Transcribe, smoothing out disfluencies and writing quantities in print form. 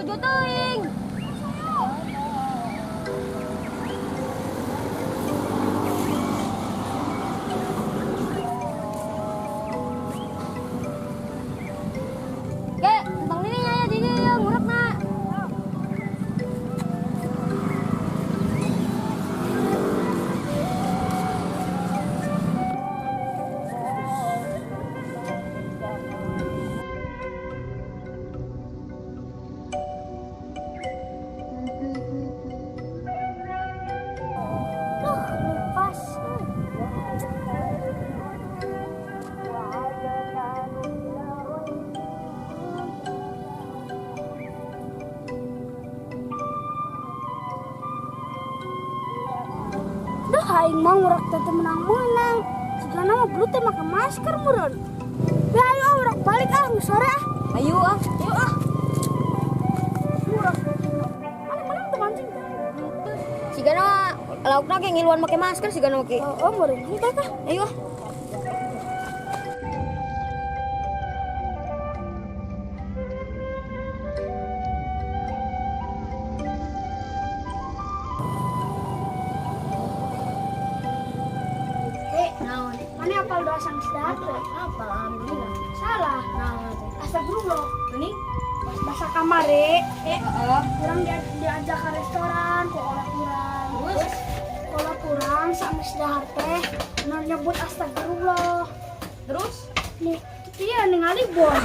Jojo teuing. Ke, tentang ini ya di dieu ya ngurekna. Duh, lepas. Duh, aing mah ngurak teh teu menang-menang. Sigana mah belut teh make masker meureun. Ya ayo ah, urak balik ah, geus sore ah. Ayo ah. Ayo ah. Ngurak. Mana menang tuh mancing teh? Sigana laukna ge ngiluan make masker sigana make. Oh, meureun henteu tah. Ayo ah. Eh, Naon? mana apal doa sanggeus dahar teh? Apa alhamdulillah. Salah. Naon teh? Astagfirullah. Mending Pas bahasa kamare, heeh. kurang diajak ke restoran, ku kolot urang. Terus? Kolot urang sanggeus dahar teh nu nyebut astagfirullah. Terus? Nih, iya ningali bom.